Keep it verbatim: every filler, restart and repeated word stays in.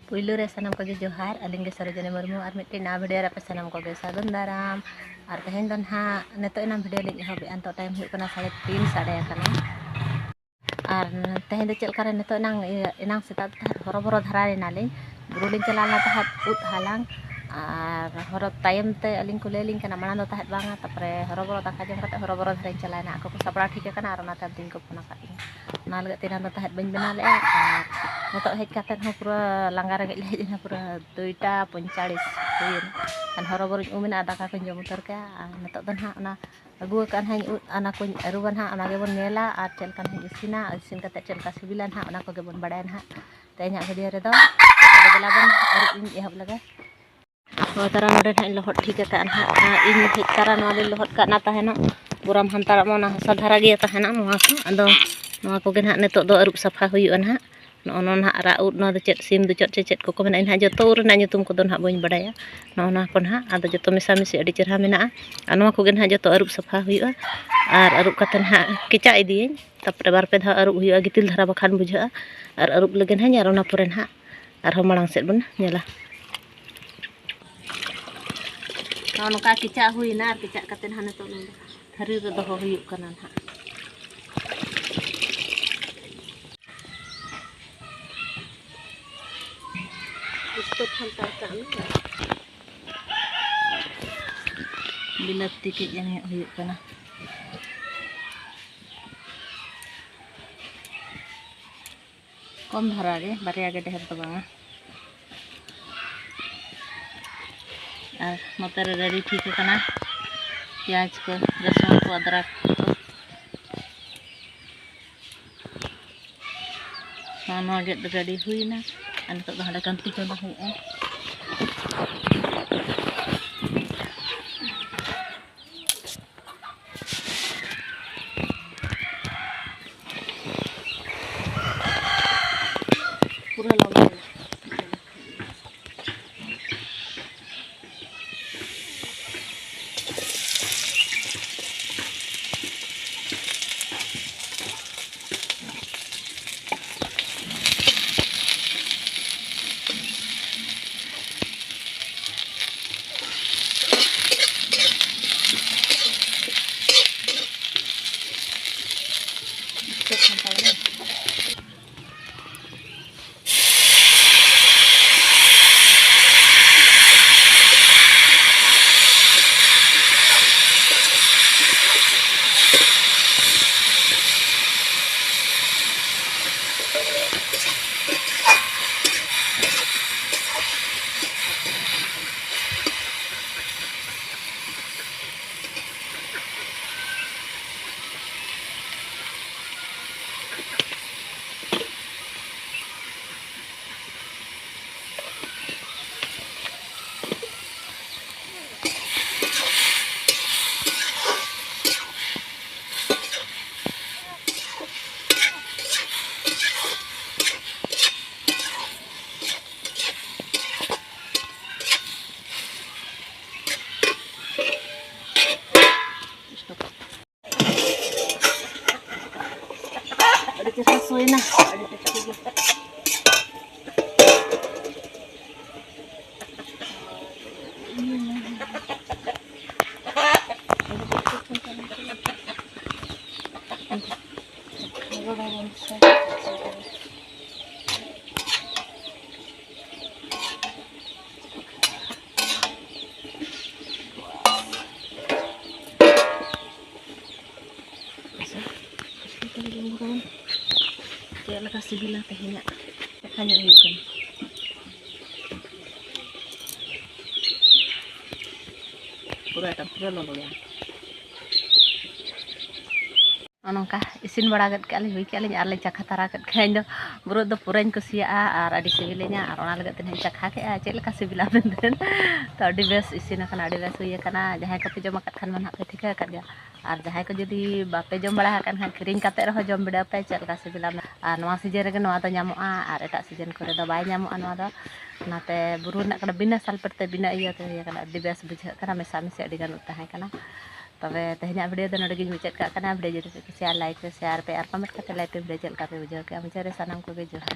ᱯᱩᱭᱞᱩ ᱨᱮ ᱥᱟᱱᱟᱢ ᱠᱚᱜᱮ ᱡᱚᱦᱟᱨ, ᱟᱹᱞᱤᱧ ᱜᱮ ᱥᱚᱨᱳᱡᱚᱱᱤ ᱢᱩᱨᱢᱩ, ᱟᱨ ᱢᱤᱫᱴᱮᱱ ᱱᱟᱣᱟ video ᱨᱮ ᱟᱯᱮ ᱥᱟᱱᱟᱢ ᱠᱚᱜᱮ ᱥᱟᱹᱜᱩᱱ ᱫᱟᱨᱟᱢ᱾ ᱟᱨ ᱛᱮᱦᱮᱧ ᱫᱚ ᱱᱟᱦᱟᱜ ᱱᱤᱛᱚᱜ ᱮᱱᱟᱝ video ᱞᱤᱧ ᱮᱦᱚᱵᱮᱜᱼᱟ, ᱱᱤᱛᱚᱜ time ᱦᱩᱭᱩᱜ ᱠᱟᱱᱟ ᱥᱟᱲᱮ ᱛᱤᱱ ᱥᱟᱰᱮ ᱟᱠᱟᱱᱟ᱾ ᱟᱨ ᱛᱮᱦᱮᱧ ᱫᱚ ᱪᱮᱫ ᱞᱮᱠᱟ ᱨᱮ ᱱᱤᱛᱚᱜ ᱮᱱᱟᱝ, ᱤᱭᱟᱹ, ᱮᱱᱟᱝ ᱥᱮᱛᱟᱜ ᱫᱚ ᱛᱟᱦᱮᱸᱫ ᱦᱚᱨᱚᱵᱚᱨᱚ ᱫᱷᱟᱨᱟ ᱞᱮᱱᱟᱞᱤᱧ, ᱵᱩᱨᱩ ᱞᱤᱧ ᱪᱟᱞᱟᱣ ᱞᱮᱱᱟ ᱛᱟᱦᱮᱸᱫ ᱩᱫ ᱦᱟᱞᱟᱝ, ᱟᱨ ᱦᱚᱨᱚ ᱛᱟᱭᱚᱢ ᱛᱮ ᱟᱹᱞᱤᱧ ᱠᱚ ᱞᱟᱹᱭ ᱟᱹᱞᱤᱧ ᱠᱟᱱᱟ, ᱢᱟᱲᱟᱝ ᱫᱚ ᱛᱟᱦᱮᱸᱫ ᱵᱟᱝᱟ, ᱛᱟᱨᱯᱚᱨᱮ ᱦᱚᱨᱚᱵᱚᱨᱚ ᱫᱟᱠᱟ ᱡᱚᱢ ᱠᱟᱛᱮ ᱦᱚᱨᱚᱵᱚᱨᱚ ᱫᱷᱟᱨᱟᱧ ᱪᱟᱞᱟᱣᱮᱱᱟ, ᱟᱠᱚ ᱠᱚ ᱥᱟᱯᱲᱟᱣ ᱴᱷᱤᱠ ᱟᱠᱟᱱᱟ, ᱟᱨ ᱚᱱᱟᱛᱮ ᱟᱹᱵᱤᱱ ᱠᱚ ᱯᱷᱳᱱ ᱟᱠᱟᱫ ᱞᱤᱧᱟ᱾ ᱚᱱᱟ ᱞᱟᱹᱜᱤᱫ ᱛᱮ ᱮᱱᱟᱝ ᱫᱚ ᱛᱟᱦᱮᱸᱫ ᱵᱟᱹᱧ ᱵᱮᱱᱟᱣ ᱞᱮᱫᱼᱟ, ᱟᱨ ᱱᱤᱛᱚᱜ ᱦᱮᱡ ᱠᱟᱛᱮ ᱦᱚᱸ ᱯᱩᱨᱟᱹ ᱞᱟᱸᱜᱟ ᱨᱮᱸᱜᱮᱡ ᱞᱮ ᱦᱮᱡ ᱮᱱᱟ, ᱯᱩᱨᱟᱹ ᱫᱩᱭᱴᱟ ᱯᱚᱸᱭᱛᱟᱞᱤᱥ ᱦᱩᱭᱮᱱᱟ᱾ ᱮᱱᱠᱷᱟᱱ ᱦᱚᱨᱚᱵᱚᱨᱚᱧ ᱩᱢ ᱮᱱᱟ, ᱟᱨ ᱫᱟᱠᱟ ᱠᱚᱧ ᱡᱚᱢ ᱩᱛᱟᱹᱨ ᱠᱮᱜᱼᱟ, ᱟᱨ ᱱᱤᱛᱚᱜ ᱫᱚ ᱱᱟᱦᱟᱜ ᱚᱱᱟ ᱟᱹᱜᱩ ᱟᱠᱟᱫ ᱱᱟᱦᱟᱜ ᱤᱧ ᱩᱫ, ᱚᱱᱟ ᱠᱚᱧ ᱟᱹᱨᱩᱵᱟ ᱱᱟᱦᱟᱜ, ᱚᱱᱟ ᱜᱮᱵᱚᱱ ᱧᱮᱞᱟ, ᱟᱨ ᱪᱮᱫ ᱞᱮᱠᱟ ᱱᱟᱦᱟᱜ ᱤᱧ ᱤᱥᱤᱱᱟ, ᱤᱥᱤᱱ ᱠᱟᱛᱮ ᱪᱮᱫ ᱞᱮᱠᱟ ᱥᱤᱵᱤᱞᱟ ᱱᱟᱦᱟᱜ, ᱚᱱᱟ ᱠᱚᱜᱮ ᱵᱚᱱ ᱵᱟᱲᱟᱭᱟ ᱱᱟᱦᱟᱜ ᱛᱮᱦᱮᱧᱟᱜ video ᱨᱮᱫᱚ᱾ ᱟᱫᱚ ᱫᱮᱞᱟ ᱵᱚᱱ ᱟᱹᱨᱩᱵ ᱤᱧ ᱮᱦᱚᱵ ᱞᱮᱜᱮ᱾ ᱱᱚᱣᱟ ᱛᱟᱨᱟ ᱱᱚᱰᱮ ᱱᱟᱦᱟᱜ ᱤᱧ ᱞᱚᱦᱚᱫ ᱴᱷᱤᱠ ᱟᱠᱟᱫᱼᱟ ᱱᱟᱦᱟᱜ, ᱟᱨ ᱤᱧ ᱦᱮᱡ ᱛᱟᱨᱟ ᱱᱚᱣᱟ ᱫᱚᱧ ᱞᱚᱦᱚᱫ ᱠᱟᱜ ᱱᱟ ᱛᱟᱦᱮᱱᱚᱜ, ᱵᱚᱨᱟᱢ ᱦᱟᱱᱛᱟᱲᱟᱜ ᱢᱟ ᱚᱱᱟ ᱦᱟᱥᱟ ᱫᱷᱟᱨᱟ ᱜᱮ ᱛᱟᱦᱮᱱᱟ ᱱᱚᱣᱟ ᱠᱚ᱾ ᱟᱫᱚ ᱱᱚᱣᱟ ᱠᱚᱜᱮ ᱱᱟᱦᱟᱜ ᱱᱤᱛᱚᱜ ᱫᱚ ᱟᱹᱨᱩᱵ ᱥᱟᱯᱷᱟ ᱦᱩᱭᱩᱜᱼᱟ ᱱᱟᱦᱟᱜ᱾ ᱱᱚᱜᱼᱚ ᱱᱚᱣᱟ ᱱᱟᱦᱟᱜ ᱨᱟᱜ ᱩᱫ, ᱱᱚᱣᱟ ᱫᱚ ᱪᱮᱫ ᱥᱤᱢ ᱫᱚ ᱪᱮᱫ ᱪᱮ ᱪᱮᱫ ᱠᱚᱠᱚ ᱢᱮᱱᱟ, ᱤᱧ ᱱᱟᱦᱟᱜ ᱡᱚᱛᱚ ᱩᱫ ᱨᱮᱱᱟᱜ ᱧᱩᱛᱩᱢ ᱠᱚᱫᱚ ᱱᱟᱦᱟᱜ ᱵᱟᱹᱧ ᱵᱟᱲᱟᱭᱟ᱾ ᱱᱚᱜᱼᱚ ᱱᱚᱣᱟ ᱠᱚ ᱱᱟᱦᱟᱜ ᱟᱫᱚ ᱡᱚᱛᱚ ᱢᱮᱥᱟᱢᱤᱥᱤ ᱟᱹᱰᱤ ᱪᱮᱦᱨᱟ ᱢᱮᱱᱟᱜᱼᱟ᱾ ᱟᱨ ᱱᱚᱣᱟ ᱠᱚᱜᱮ ᱱᱟᱦᱟᱜ ᱡᱚᱛᱚ ᱟᱹᱨᱩᱵ ᱥᱟᱯᱷᱟ ᱦᱩᱭᱩᱜᱼᱟ, ᱟᱨ ᱟᱹᱨᱩᱵ ᱠᱟᱛᱮ ᱱᱟᱦᱟᱜ ᱠᱮᱪᱟᱜ ᱤᱫᱤᱭᱟᱹᱧ, ᱛᱟᱨᱯᱚᱨᱮ ᱵᱟᱨ ᱯᱮ ᱫᱷᱟᱣ ᱟᱹᱨᱩᱵ ᱦᱩᱭᱩᱜᱼᱟ, ᱜᱤᱛᱤᱞ ᱫᱷᱟᱨᱟ ᱵᱟᱠᱷᱟᱱ ᱵᱩᱡᱷᱟᱹᱜᱼᱟ᱾ ᱟᱨ ᱟᱹᱨᱩᱵ ᱞᱮᱜᱮ ᱱᱟᱦᱟᱜ, ᱟᱨ ᱚᱱᱟ ᱯᱚᱨᱮ ᱱᱟᱦᱟᱜ ᱟᱨᱦᱚᱸ ᱢᱟᱲᱟᱝ ᱥᱮᱫ ᱵᱚᱱ ᱧᱮᱞᱟ᱾ ᱱᱚᱜᱼᱚ ᱱᱚᱝᱠᱟ ᱠᱮᱪᱟᱜ ᱦᱩᱭᱱᱟ, ᱟᱨ ᱠᱮᱪᱟᱜ ᱠᱟᱛᱮ ᱱᱟᱦᱟᱜ ᱱᱤᱛᱚᱜ ᱱᱚᱰᱮ ᱛᱷᱟᱹᱨᱤ ᱨᱮ ᱫᱚᱦᱚ ᱦᱩᱭᱩᱜ ᱠᱟᱱᱟ ᱱᱟᱦᱟᱜ᱾ ᱥᱴᱳᱵᱷ ᱦᱟᱱᱛᱟᱲ ᱠᱟᱜ ᱢᱮ᱾ ᱵᱤᱞᱟᱹᱛᱤ ᱠᱟᱹᱡ ᱮᱢ ᱧᱚᱜ ᱦᱩᱭᱩᱜ ᱠᱟᱱᱟ᱾ ᱠᱚᱢ ᱫᱷᱟᱨᱟ ᱜᱮ, ᱵᱟᱨᱭᱟ ᱜᱮ, ᱰᱷᱮᱨ ᱫᱚ ᱵᱟᱝᱟ᱾ ᱟᱨ ᱱᱚᱛᱮ ᱨᱮ ready ᱴᱷᱤᱠ ᱟᱠᱟᱱᱟ ᱯᱮᱸᱭᱟᱡᱽ ᱠᱚ, ᱨᱟᱹᱥᱩᱱ ᱠᱚ, ᱟᱫᱽᱨᱟᱠ ᱠᱚ᱾ ᱱᱚᱣᱟ, ᱱᱚᱣᱟ ᱜᱮᱫ ready ᱦᱩᱭᱱᱟ᱾ ᱟᱨ ᱱᱤᱛᱚᱜ ᱫᱚ ᱦᱟᱸᱰᱮ ᱠᱟᱱᱛᱤ ᱪᱚᱸᱫᱟ ᱦᱩᱭᱩᱜᱼᱟ᱾ ᱯᱩᱨᱟᱹ ᱞᱚᱞᱚ ᱜᱮ᱾ ᱥᱤᱵᱤᱞᱟ ᱛᱮᱦᱮᱧᱟᱜ᱾ ᱪᱟᱠᱷᱟ ᱧᱚᱜ ᱦᱩᱭᱩᱜ ᱠᱟᱱᱟ᱾ ᱯᱩᱨᱟᱹ ᱮᱠᱫᱚᱢ ᱯᱩᱨᱟᱹ ᱞᱚᱞᱚ ᱜᱮᱭᱟ᱾ ᱱᱚᱜᱼᱚ ᱱᱚᱝᱠᱟ ᱤᱥᱤᱱ ᱵᱟᱲᱟ ᱠᱮᱫ ᱠᱮᱫᱼᱟ ᱞᱤᱧ, ᱦᱩᱭ ᱠᱮᱫᱼᱟ ᱞᱤᱧ, ᱟᱨ ᱞᱤᱧ ᱪᱟᱠᱷᱟ ᱛᱟᱨᱟ ᱠᱮᱫ ᱠᱷᱟᱱ ᱤᱧ ᱫᱚ ᱵᱩᱨᱩᱫ ᱫᱚ ᱯᱩᱨᱟᱹᱧ ᱠᱩᱥᱤᱭᱟᱜᱼᱟ ᱟᱨ ᱟᱹᱰᱤ ᱥᱤᱵᱤᱞᱤᱧᱟ, ᱟᱨ ᱚᱱᱟ ᱞᱟᱹᱜᱤᱫ ᱛᱮ ᱱᱟᱦᱟᱜ ᱤᱧ ᱪᱟᱠᱷᱟ ᱠᱮᱫᱼᱟ᱾ ᱪᱮᱫ ᱞᱮᱠᱟ ᱥᱤᱵᱤᱞᱟ ᱢᱮᱱᱛᱮ? ᱛᱚ ᱟᱹᱰᱤ ᱵᱮᱥ ᱤᱥᱤᱱ ᱟᱠᱟᱱᱟ, ᱟᱹᱰᱤ ᱵᱮᱥ ᱦᱩᱭ ᱟᱠᱟᱱᱟ᱾ ᱡᱟᱦᱟᱸᱭ ᱠᱚᱯᱮ ᱡᱚᱢ ᱟᱠᱟᱫ ᱠᱷᱟᱱ ᱢᱟ ᱱᱟᱦᱟᱜ ᱯᱮ ᱴᱷᱤᱠᱟᱹ ᱟᱠᱟᱫ ᱜᱮᱭᱟ, ᱟᱨ ᱡᱟᱦᱟᱸᱭ ᱠᱚ ᱡᱩᱫᱤ ᱵᱟᱯᱮ ᱡᱚᱢ ᱵᱟᱲᱟ ᱟᱠᱟᱫ ᱠᱷᱟᱱ ᱠᱤᱨᱤᱧ ᱠᱟᱛᱮ ᱨᱮᱦᱚᱸ ᱡᱚᱢ ᱵᱤᱰᱟᱹᱣ ᱯᱮ, ᱪᱮᱫ ᱞᱮᱠᱟ ᱥᱤᱵᱤᱞᱟ᱾ ᱟᱨ ᱱᱚᱣᱟ ᱥᱤᱡᱤᱱ ᱨᱮᱜᱮ ᱱᱚᱣᱟ ᱫᱚ ᱧᱟᱢᱚᱜᱼᱟ, ᱟᱨ ᱮᱴᱟᱜ ᱥᱤᱡᱤᱱ ᱠᱚᱨᱮ ᱫᱚ ᱵᱟᱭ ᱧᱟᱢᱚᱜᱼᱟ ᱱᱚᱣᱟ ᱫᱚ᱾ ᱚᱱᱟᱛᱮ ᱵᱩᱨᱩ ᱨᱮᱱᱟᱜ ᱠᱟᱱᱟ, ᱵᱤᱱᱟᱹ ᱥᱟᱞᱯᱷᱮᱴ ᱛᱮ, ᱵᱤᱱᱟᱹ ᱤᱭᱟᱹ ᱛᱮ ᱦᱩᱭ ᱟᱠᱟᱱᱟ᱾ ᱟᱹᱰᱤ ᱵᱮᱥ ᱵᱩᱡᱷᱟᱹᱜ ᱠᱟᱱᱟ, ᱢᱮᱥᱟᱢᱤᱥᱤ ᱟᱹᱰᱤ ᱜᱟᱱ ᱩᱫ ᱛᱟᱦᱮᱸ ᱠᱟᱱᱟ᱾ ᱛᱚᱵᱮ ᱛᱮᱦᱮᱧᱟᱜ ᱵᱷᱤᱰᱤᱭᱳ ᱫᱚ ᱱᱚᱰᱮ ᱜᱤᱧ ᱢᱩᱪᱟᱹᱫ ᱠᱟᱜ ᱠᱟᱱᱟ᱾ ᱵᱷᱤᱰᱤᱭᱳ ᱡᱩᱫᱤ ᱯᱮ ᱠᱩᱥᱤᱭᱟᱜᱼᱟ, ᱞᱟᱭᱤᱠ ᱯᱮ, ᱥᱮᱭᱟᱨ ᱯᱮ ᱟᱨ ᱠᱚᱢᱮᱱᱴ ᱠᱟᱛᱮ ᱞᱟᱹᱭ ᱯᱮ ᱵᱷᱤᱰᱤᱭᱳ ᱪᱮᱫ ᱞᱮᱠᱟ ᱯᱮ ᱵᱩᱡᱷᱟᱹᱣ ᱠᱮᱜᱼᱟ᱾ ᱢᱩᱪᱟᱹᱫ ᱨᱮ ᱥᱟᱱᱟᱢ ᱠᱚᱜᱮ ᱡᱚᱦᱟᱨ᱾